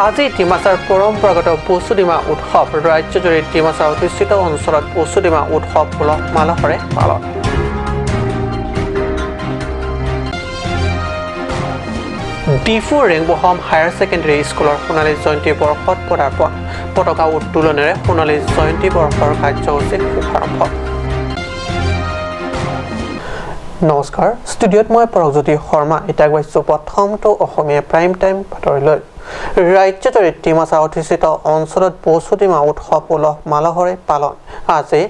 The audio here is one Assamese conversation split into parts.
আজি ডিমাচাৰ পৰম্পৰাগত বসুডিমা উৎসৱ। ৰাজ্যজুৰি ডিমাচা অধিষ্ঠিত অঞ্চলত বসুডিমা উৎসৱ উলহ মালহেৰে পালন। ডিফু ৰেংবহম হায়াৰ ছেকেণ্ডেৰী স্কুলৰ সোণালী জয়ন্তী বৰ্ষত পদাৰ্পণ। পতাকা উত্তোলনেৰে সোণালী জয়ন্তী বৰ্ষৰ কাৰ্যসূচী শুভাৰম্ভ। নমস্কাৰ, ষ্টুডিঅ'ত মই পৰগজ্যোতি শৰ্মা। এতিয়া গৈছোঁ প্ৰথমটো অসমীয়া প্ৰাইম টাইম বাতৰিলৈ। ৰাজ্যজুৰি ডিমাচা অধিষ্ঠিত অঞ্চলত বসুডিমা উৎসৱ উলহ মালহেৰে পালন। আজি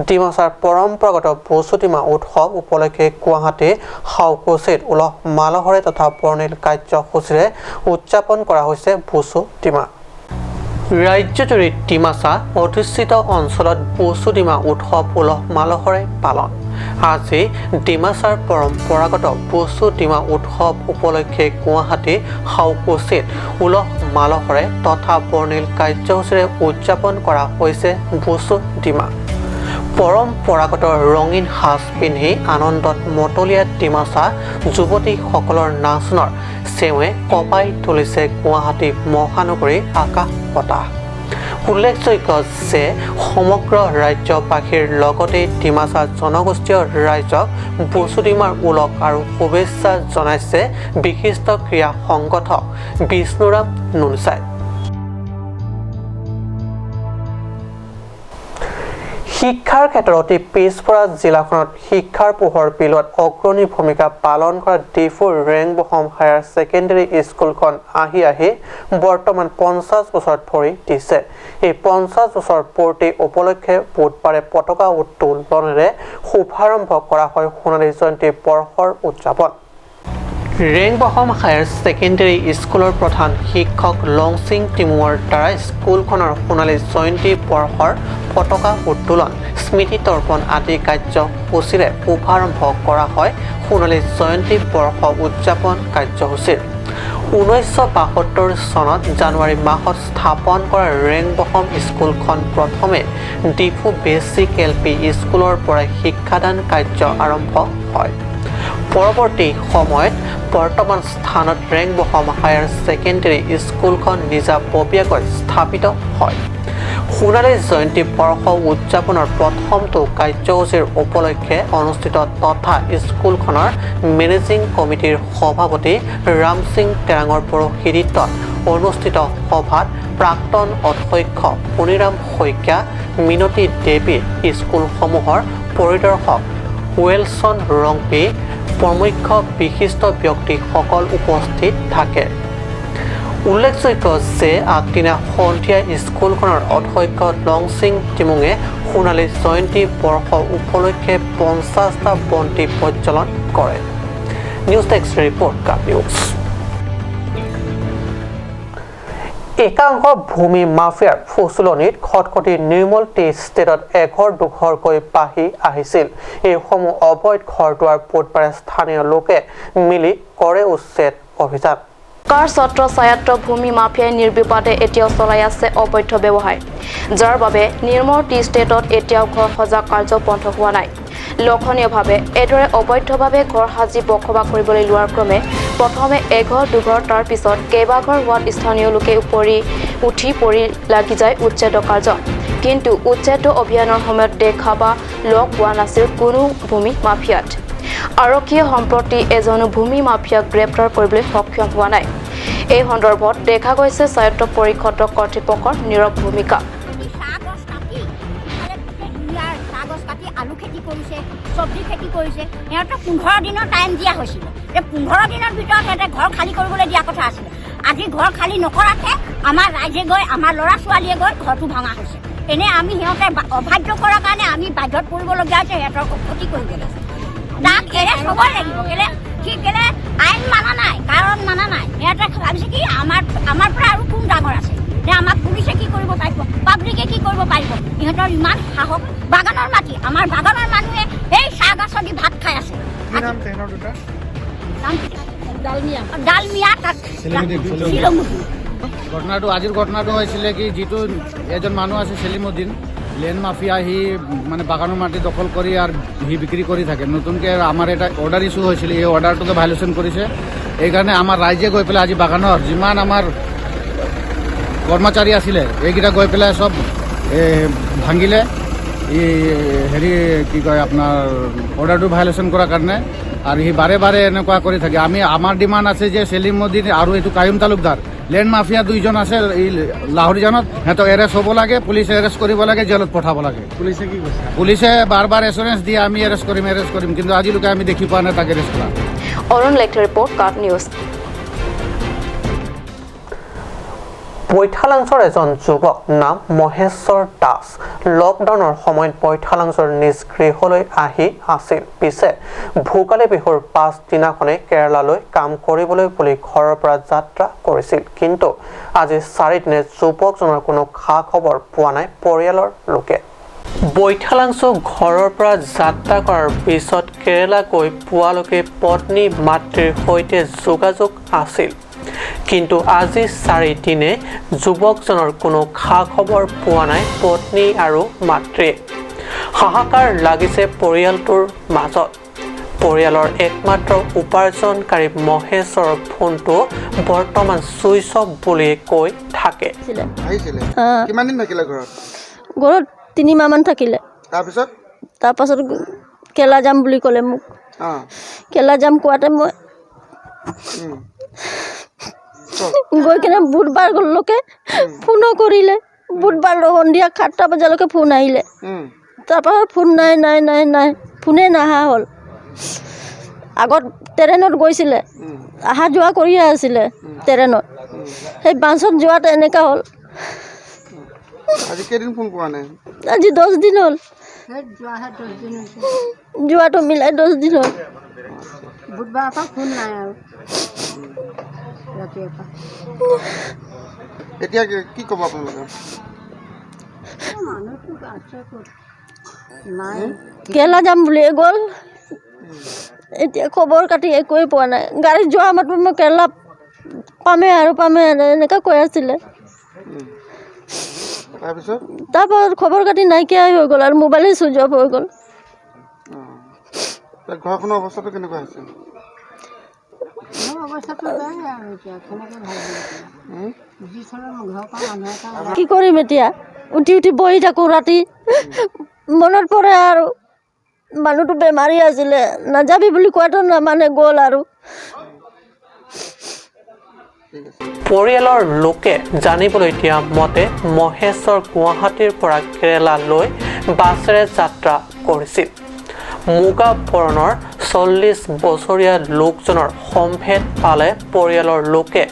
ডিমাচাৰ পৰম্পৰাগত বসুডিমা উৎসৱ উপলক্ষে গুৱাহাটী সাউকুছিত উলহ মালহেৰে তথা বৰ্ণিল কাৰ্যসূচীৰে উদযাপন কৰা হৈছে বসুডিমা। ৰাজ্যজুৰি ডিমাচা অধিষ্ঠিত অঞ্চলত বসুডিমা উৎসৱ উলহ মালহেৰে পালন। আজি ডিমাচাৰ পৰম্পৰাগত বসুডিমা উৎসৱ উপলক্ষে গুৱাহাটী সাউকুছিত উলহ মালহেৰে তথা বৰ্ণিল কাৰ্যসূচীৰে উদযাপন কৰা হৈছে বসুডিমা। পৰম্পৰাগত ৰঙীন সাজ পিন্ধি আনন্দত মতলীয়া ডিমাচা যুৱতীসকলৰ নাচনৰ চেৱে কঁপাই তুলিছে গুৱাহাটী মহানগৰীৰ আকাশ বতাহ। উল্লেখযোগ্য যে সমগ্ৰ ৰাজ্যবাসীৰ লগতে ডিমাচা জনগোষ্ঠীয় ৰাইজক বসুডিমাৰ ওলগ আৰু শুভেচ্ছা জনাইছে বিশিষ্ট ক্ৰীড়া সংগঠক বিষ্ণুৰাম নুনচাই। শিক্ষাৰ ক্ষেত্ৰত অতি পিছপৰা জিলাখনত শিক্ষাৰ পোহৰ পেলোৱাত অগ্ৰণী ভূমিকা পালন কৰা ডিফু ৰেংবহম হায়াৰ ছেকেণ্ডেৰী স্কুলখন আহি আহি বৰ্তমান 50 বছৰত ভৰি দিছে। এই 50 বছৰ পূৰ্তি উপলক্ষে বুধবাৰে পতাকা উত্তোলনেৰে শুভাৰম্ভ কৰা হয় সোণালী জয়ন্তী বৰ্ষৰ উদযাপন। ৰেংবহম হায়াৰ ছেকেণ্ডেৰী স্কুলৰ প্ৰধান শিক্ষক লংচিং টিমুঙৰ দ্বাৰা স্কুলখনৰ সোণালী জয়ন্তী বৰ্ষৰ পতাকা উত্তোলন, স্মৃতি তৰ্পণ আদি কাৰ্যসূচীৰে শুভাৰম্ভ কৰা হয় সোণালী জয়ন্তী বৰ্ষ উদযাপন কাৰ্যসূচীৰ। 1972 চনত জানুৱাৰী মাহত স্থাপন কৰা ৰেংবহম স্কুলখন প্ৰথমে ডিফু বেছিক এল পি স্কুলৰ পৰাই শিক্ষাদান কাৰ্য আৰম্ভ হয়। পৰৱৰ্তী সময়ত বৰ্তমান স্থানত ৰেংবহম হায়াৰ ছেকেণ্ডেৰী স্কুলখন নিজাববীয়াকৈ স্থাপিত হয়। সোণালী জয়ন্তী বৰ্ষ উদযাপনৰ প্ৰথমটো কাৰ্যসূচীৰ উপলক্ষে অনুষ্ঠিত তথা স্কুলখনৰ মেনেজিং কমিটিৰ সভাপতি ৰামসিং টেৰাঙৰ পৌৰোহিত্যত অনুষ্ঠিত সভাত প্ৰাক্তন অধ্যক্ষ পুনিৰাম শইকীয়া, মিনতি দেৱী, স্কুলসমূহৰ পৰিদৰ্শক ৱেলছন ৰংপি প্ৰমুখ্য বিশিষ্ট ব্যক্তিসকল উপস্থিত থাকে। উল্লেখযোগ্য যে আগদিনা সন্ধিয়া স্কুলখনৰ অধ্যক্ষ লংচিং টিমুঙে সোণালী জয়ন্তী বৰ্ষ উপলক্ষে 50টা বন্তি প্ৰজ্বলন কৰে। News desk report, cup news. একাংশ ভূমি মাফিয়াৰ ফুচলনিত খটখটি নিৰ্মল টি ষ্টেটত এঘৰ দুঘৰকৈ বাঢ়ি আহিছিল। এইসমূহ অবৈধ ঘৰ দুৱাৰ বুধবাৰে স্থানীয় লোকে মিলি কৰে উচ্ছেদ অভিযান। কাৰ ছত্ৰ ছায়াত্ত ভূমি মাফিয়াই নিৰ্বিবাদে এতিয়াও চলাই আছে অবৈধ ব্যৱসায়, যাৰ বাবে নিৰ্মল টি ষ্টেটত এতিয়াও ঘৰ সজা কাৰ্য বন্ধ হোৱা নাই। লক্ষণীয়ভাৱে এইদৰে অবৈধভাৱে ঘৰ সাজি বসবাস কৰিবলৈ লোৱাৰ ক্ৰমে প্ৰথমে এঘৰ দুঘৰ, তাৰ পিছত কেইবাঘৰ হোৱাত স্থানীয় লোকে উপৰি উঠি পৰি লাগি যায় উচ্ছেদ কাৰ্য। কিন্তু উচ্ছেদ অভিযানৰ সময়ত দেখা বা লগ পোৱা নাছিল কোনো ভূমি মাফিয়াত। আৰক্ষীয়ে সম্প্ৰতি এজনো ভূমি মাফিয়াক গ্ৰেপ্তাৰ কৰিবলৈ সক্ষম হোৱা নাই। এই সন্দৰ্ভত দেখা গৈছে স্বায়ত্ত পৰিষদ কৰ্তৃপক্ষৰ নীৰৱ ভূমিকা। আলু খেতি কৰিছে, চব্জি খেতি কৰিছে। সিহঁতক 15 দিনৰ টাইম দিয়া হৈছিলে যে 15 দিনৰ ভিতৰত সিহঁতে ঘৰ খালী কৰিবলৈ দিয়া কথা আছিলে। আজি ঘৰ খালী নকৰাকে আমাৰ ৰাইজে গৈ, আমাৰ ল'ৰা ছোৱালীয়ে গৈ ঘৰটো ভঙা হৈছে। এনেই আমি সিহঁতে অবাধ্য কৰাৰ কাৰণে আমি বাধ্যত পৰিবলগীয়া হৈছে, সিহঁতৰ ক্ষতি কৰিবলৈ। তাক এৰেষ্ট হ'বই লাগিব। কেলে সি কেলে আইন মানা নাই, কাৰণ মানা নাই। সিহঁতে ভাবিছে কি আমাৰ পৰা আৰু কোন ডাঙৰ আছে, যে আমাক পুলিচে কি কৰিব পাৰিব, পাব্লিকে কি কৰিব পাৰিব। ইহঁতৰ ইমান সাহস। বাগানৰ মাটি, আমাৰ বাগানৰ মানুহে সেই চাহ গছত দি ভাত খাই আছে। ডালমিয়া তাত শিলংগুটি। ঘটনাটো আজিৰ ঘটনাটো হৈছিলে কি, যিটো এজন মানুহ আছে চেলিমুদ্দিন, লেণ্ড মাফিয়া, সি মানে বাগানৰ মাটি দখল কৰি আৰু সি বিক্ৰী কৰি থাকে। নতুনকৈ আমাৰ এটা অৰ্ডাৰ ইছ্যু হৈছিলে, এই অৰ্ডাৰটোকে ভাইলেশ্যন কৰিছে। এইকাৰণে আমাৰ ৰাইজে গৈ পেলাই আজি বাগানৰ যিমান আমাৰ কৰ্মচাৰী আছিলে এইকেইটা গৈ পেলাই চব ভাঙিলে। এই হেৰি কি কয় আপোনাৰ অৰ্ডাৰটো ভায়লেশ্যন কৰাৰ কাৰণে আৰু সি বাৰে বাৰে এনেকুৱা কৰি থাকে। আমাৰ ডিমাণ্ড আছে যে চেলিমুদ্দিন আৰু এইটো কায়ুম তালুকদাৰ, লেণ্ড মাফিয়া দুইজন আছে এই লাহৰিজানত, সিহঁতক এৰেষ্ট হ'ব লাগে, পুলিচে এৰেষ্ট কৰিব লাগে, জেলত পঠাব লাগে। পুলিচে কি কৈছে? পুলিচে বাৰ বাৰ এচুৰেঞ্চ দিয়ে আমি এৰেষ্ট কৰিম, এৰেষ্ট কৰিম, কিন্তু আজিলৈকে আমি দেখি পোৱা নাই তাক এৰেষ্ট কৰা। অৰুণ লেখৰ ৰিপৰ্ট, কাট নিউজ। বৈঠালাংছৰ এজন যুৱক নাম মহেশ্বৰ দাস লকডাউনৰ সময়ত বৈঠালাংছৰ নিজ গৃহলৈ আহি আছিল। পিছে ভোগালী বিহুৰ পাছদিনাখনে কেৰালালৈ কাম কৰিবলৈ বুলি ঘৰৰ পৰা যাত্ৰা কৰিছিল, কিন্তু আজি চাৰিদিনে যুৱকজনৰ কোনো খা খবৰ পোৱা নাই পৰিয়ালৰ লোকে। বৈঠালাংছ ঘৰৰ পৰা যাত্ৰা কৰাৰ পিছত কেৰালা গৈ পোৱালৈকে পত্নী মাতৃৰ সৈতে যোগাযোগ আছিল, কিন্তু আজি চাৰিদিনে যুৱকজনৰ কোনো খা খবৰ পোৱা নাই পত্নী আৰু মাতৃয়ে। হাহাকাৰ লাগিছে পৰিয়ালটোৰ মাজত। পৰিয়ালৰ একমাত্ৰ উপাৰ্জনকাৰী মহেশৰ ফোনটো বৰ্তমান ছুইচ অফ বুলি কৈ থাকে। আহিছিলে? কিমান দিন থাকিলে ঘৰত? ঘৰত 3 মাহমান থাকিলে। তাৰপিছত? তাৰপাছত কেৰেলা যাম বুলি ক'লে মোক। কেৰেলা যাম কোৱাতে মই গৈ কিনে বুধবাৰলৈকে ফোনো কৰিলে। বুধবাৰ সন্ধিয়া 7টা বজালৈকে ফোন আহিলে। তাৰপাছত ফোন নাই, নাই, নাই, নাই, ফোনে নাহা হ'ল। আগত ট্ৰেইনত গৈছিলে, অহা যোৱা কৰিয়ে আছিলে ট্ৰেইনত। সেই বাছত যোৱাত এনেকুৱা হ'ল। আজি কেইদিন ফোন কৰা নাই? আজি 10 দিন হ'ল। যোৱাটো মিলাই 10 দিন হ'ল। বুধবাৰৰ পৰা ফোন নাই আৰু ৰাতিৰ পৰা। এতিয়া কি ক'ব আপোনালোকে? মানুহটো আছে ক'ত? নাই। কেৰেলা যাম বুলিয়ে গ'ল, এতিয়া খবৰ কাটি একোৱেই পোৱা নাই। গাড়ীত যোৱা মাত্ৰ মই কেৰেলা পামেই আৰু পামেই, এনেকৈ কৈ আছিলে। তাৰপিছত? তাৰপৰা খবৰ কাটি নাইকিয়াই হৈ গ'ল আৰু মোবাইলে চুইচ অফ হৈ গ'ল। অঁ, ঘৰখনৰ অৱস্থাটো কেনেকুৱা হৈছে? মোৰ অৱস্থাটো বেয়াই আৰু এতিয়া কেনেকৈ ভাল হ'ব এতিয়া? যি থলে ঘৰৰ পৰা মানুহ এটা কি কৰিম এতিয়া? উঠি উঠি বহি থাকোঁ ৰাতি, মনত পৰে আৰু। মানুহটো বেমাৰী আছিলে, নাযাবি বুলি কোৱাটো নামানে, গ'ল আৰু। ঠিক আছে। পৰিয়ালৰ লোকে জানিবলৈ দিয়া মতে মহেশ্বৰ গুৱাহাটীৰ পৰা কেৰালালৈ বাছেৰে যাত্ৰা কৰিছিল। মুগা বৰণৰ 40 বছৰীয়া লোকজনৰ সম্ভেদ পালে পৰিয়ালৰ লোকে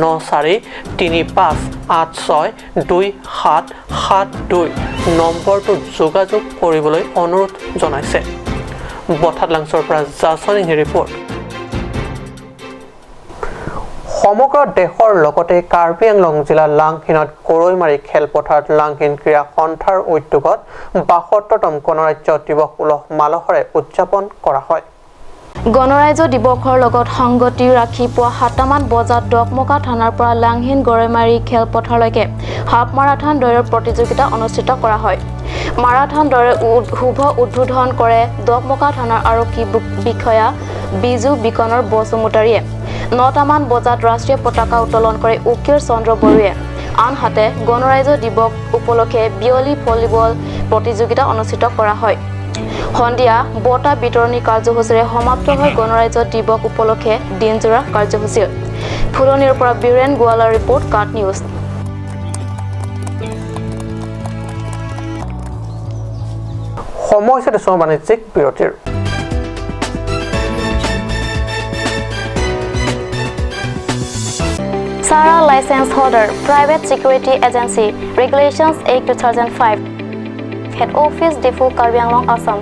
9435862772 নম্বৰটোত যোগাযোগ কৰিবলৈ অনুৰোধ জনাইছে। বঠালাংছৰ পৰা জাচনী ৰিপৰ্ট। সমগ্ৰ দেশৰ লগতে কাৰ্বি আংলং জিলাৰ লাংহিনত গৰৈমাৰী খেলপথাৰত লাংহিন ক্ৰীড়া সন্থাৰ উদ্যোগত 72তম গণৰাজ্য দিৱস উলহ মালহেৰে উদযাপন কৰা হয়। গণৰাজ্য দিৱসৰ লগত সংগতি ৰাখি পুৱা 7টামান বজাত ডকমকা থানাৰ পৰা লাংহিন গৰৈমাৰী খেলপথাৰলৈকে হাফ মাৰাথান দৌৰৰ প্ৰতিযোগিতা অনুষ্ঠিত কৰা হয়। মাৰাথান দৌৰৰ শুভ উদ্বোধন কৰে ডকমকা থানাৰ আৰক্ষী বিষয়া বিজু বিকনৰ বসুমতাৰীয়ে। 9টামান বজাত ৰাষ্ট্ৰীয় পতাকা উত্তোলন কৰে উকিল চন্দ্ৰ বড়োৱে। আনহাতে গণৰাজ্য দিৱস উপলক্ষে বিয়লি ভলীবল প্ৰতিযোগিতা অনুষ্ঠিত কৰা হয়। সন্ধিয়া বঁটা বিতৰণী কাৰ্যসূচীৰে সমাপ্ত হয় গণৰাজ্য দিৱস উপলক্ষে দিনজোৰা কাৰ্যসূচী। ফুলনিৰ পৰা বীৰেণ গোৱালাৰ ৰিপৰ্ট, কাট নিউজ। সময় হৈছে দিছোঁ বাণিজ্যিক বিৰতিৰ। Sara License Holder, Private Security Agency, Regulations Act 2005. Head Office, Diphu, Karbi Anglong, Assam.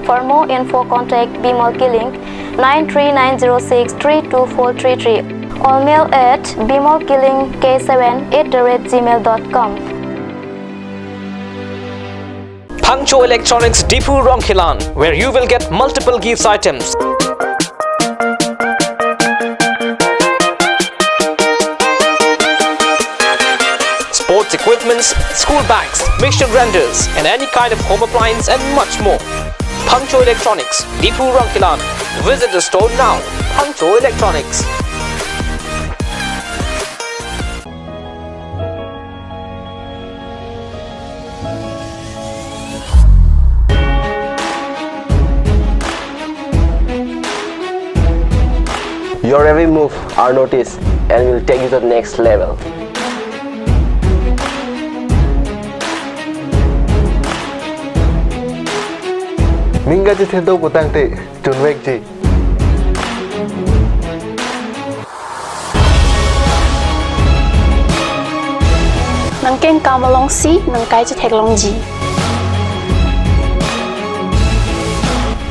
For more info, contact Bimal Killing 93906 32433 or mail at bimalkillingk7@gmail.com. Pangcho Electronics, Diphu, Rongkhilan, where you will get multiple gifts items. Sports equipments, school bags, mixture grinders, and any kind of home appliance and much more. Pangcho Electronics, Diphu, Rongkhilan. Visit the store now. Pangcho Electronics. Your every move are noticed and will take you to the next level. Mingaji Thedo Butangte Tunwek Ji. Nangkeng kamalong si nangkai chi theklong ji.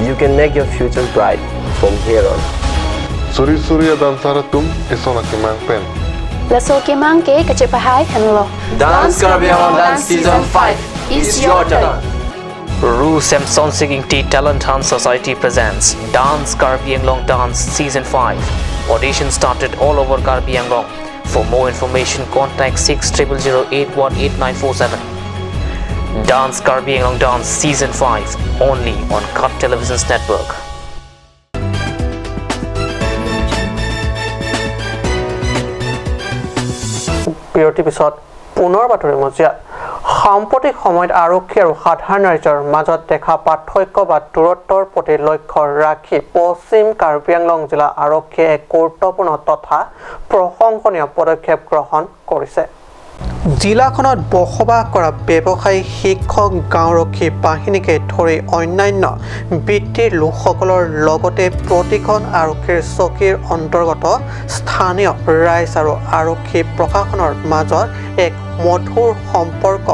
You can make your future bright from here on. Suri Surya Dansara Tum Esona Kemang Pen. Laso kemang ke kachepahai hanlo. Dance Karbi Anglong Dance Season 5 is your turn. Ru Samson Singing Tea Talent Hunt Society presents Dance Karbi Anglong Dance Season 5. Audition started all over Karbi Anglong. For more information, contact 6000818947. Dance Karbi Anglong Dance Season 5 only on Cut Television's network. বিৰতিৰ পিছত পুনৰ বাতৰি মজিয়াত। সাম্প্ৰতিক সময়ত আৰক্ষী আৰু সাধাৰণ ৰাইজৰ মাজত দেখা পাৰ্থক্য বা দূৰত্বৰ প্ৰতি লক্ষ্য ৰাখি পশ্চিম কাৰ্বি আংলং জিলা আৰক্ষীয়ে এক গুৰুত্বপূৰ্ণ তথা প্ৰশংসনীয় পদক্ষেপ গ্ৰহণ কৰিছে। জিলাখনত বসবাস কৰা ব্যৱসায়ী, শিক্ষক, গাঁওৰক্ষী বাহিনীকে ধৰি অন্যান্য বৃত্তিৰ লোকসকলৰ লগতে প্ৰতিখন আৰক্ষীৰ চকীৰ অন্তৰ্গত স্থানীয় ৰাইজ আৰু আৰক্ষী প্ৰশাসনৰ মাজত এক মধুৰ সম্পৰ্ক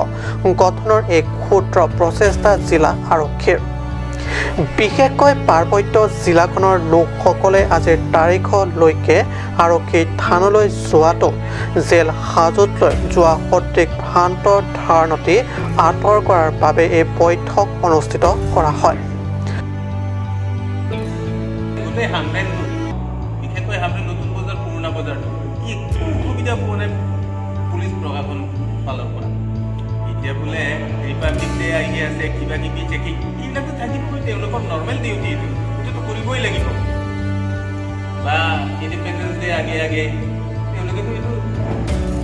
গঠনৰ এক ক্ষুদ্ৰ প্ৰচেষ্টা জিলা আৰক্ষীৰ। বিশেষকৈ পাৰ্বত্য জিলাখনৰ লোকসকলে আজিৰ তাৰিখলৈকে আৰক্ষী থানালৈ যোৱাটো জেল হাজোতলৈ যোৱা সদৃশ ভ্ৰান্ত ধাৰণাটি আঁতৰ কৰাৰ বাবে এই বৈঠক অনুষ্ঠিত কৰা হয়। গোটেই হামৰেণটো, বিশেষকৈ হামৰেণ নতুন বজাৰ, পুৰণা বজাৰটো একো সুবিধা পোৱা নাই পুলিচ প্ৰশাসন ফালৰ পৰা। এতিয়া বোলে ৰিপাব্লিক ডে আহি আছে, কিবা কিবি চেকিং এইবিলাকতো থাকিবই, তেওঁলোকৰ নৰ্মেল ডিউটি এইটো, এইটোতো কৰিবই লাগিব। বা ইণ্ডিপেণ্ডেন্স ডে আগে আগে তেওঁলোকেতো এইটো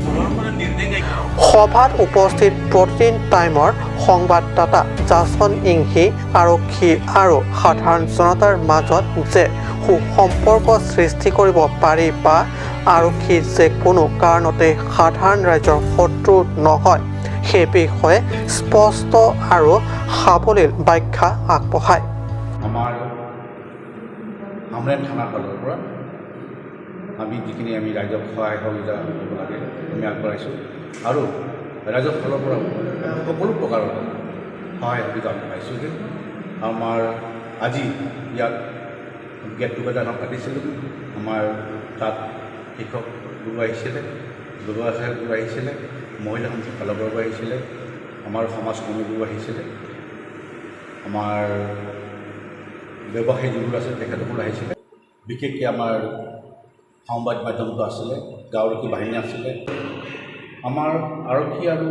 ঘৰৰ পৰা নিৰ্দেশ। সভাত উপস্থিত প্ৰতিদিন টাইমৰ সংবাদদাতা জাছন ইংহি আৰক্ষী আৰু সাধাৰণ জনতাৰ মাজত যে সুসম্পৰ্ক সৃষ্টি কৰিব পাৰি বা আৰক্ষী যে কোনো কাৰণতে সাধাৰণ ৰাইজৰ শত্ৰু নহয় সেই বিষয়ে স্পষ্ট আৰু সাৱলীল ব্যাখ্যা আগবঢ়ায়। আমাৰ হামৰেণ থানাৰ ফালৰ পৰা আমি যিখিনি আমি ৰাইজক সহায় সহযোগিতা কৰিব লাগে আমি আগবঢ়াইছোঁ আৰু ৰাইজৰ ফালৰ পৰা সকলো প্ৰকাৰৰ সহায় সুবিধা আমি পাইছোঁগৈ। আমাৰ আজি ইয়াত গেট টুগেডাৰ এখন পাতিছিলোঁ। আমাৰ তাত শিক্ষক গুৰু আহিছিলে, ব্যৱসায়ী গুৰু আহিছিলে, মহিলা সমিতিৰ ফালৰ পৰাও আহিছিলে, আমাৰ সমাজকৰ্মীবোৰো আহিছিলে, আমাৰ ব্যৱসায়ী যিবোৰ আছিল তেখেতসকলো আহিছিলে। বিশেষকৈ আমাৰ সংবাদ মাধ্যমটো আছিলে, গাঁওৰক্ষী বাহিনী আছিলে। আমাৰ আৰক্ষী আৰু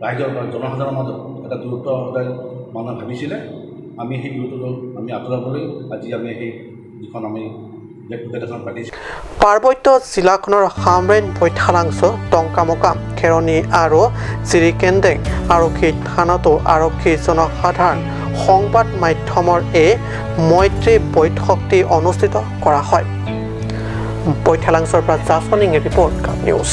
ৰাইজৰ বা জনসাধাৰণৰ মাজত এটা দূৰত্ব সদায় মানুহে ভাবিছিলে, আমি সেই দূৰত্বটো আমি আঁতৰাবলৈ আজি আমি সেই যিখন আমি গেট টুগেডাৰখন পাতিছোঁ। পাৰ্বত্য জিলাখনৰ হামৰেণ, বৈঠালাংছ, টংকামুকাম, খেৰণি আৰু জিৰিকেন্দেং আৰক্ষী থানাতো আৰক্ষী জনসাধাৰণ সংবাদ মাধ্যমৰ এই মৈত্ৰী বৈঠকটি অনুষ্ঠিত কৰা হয়। বৈঠালাংছৰ পৰা জাছনিং ৰিপৰ্ট, কাপ নিউজ।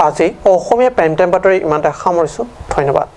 আজি অসমীয়া প্ৰাইম টাইম বাতৰি ইমানতে সামৰিছোঁ। ধন্যবাদ।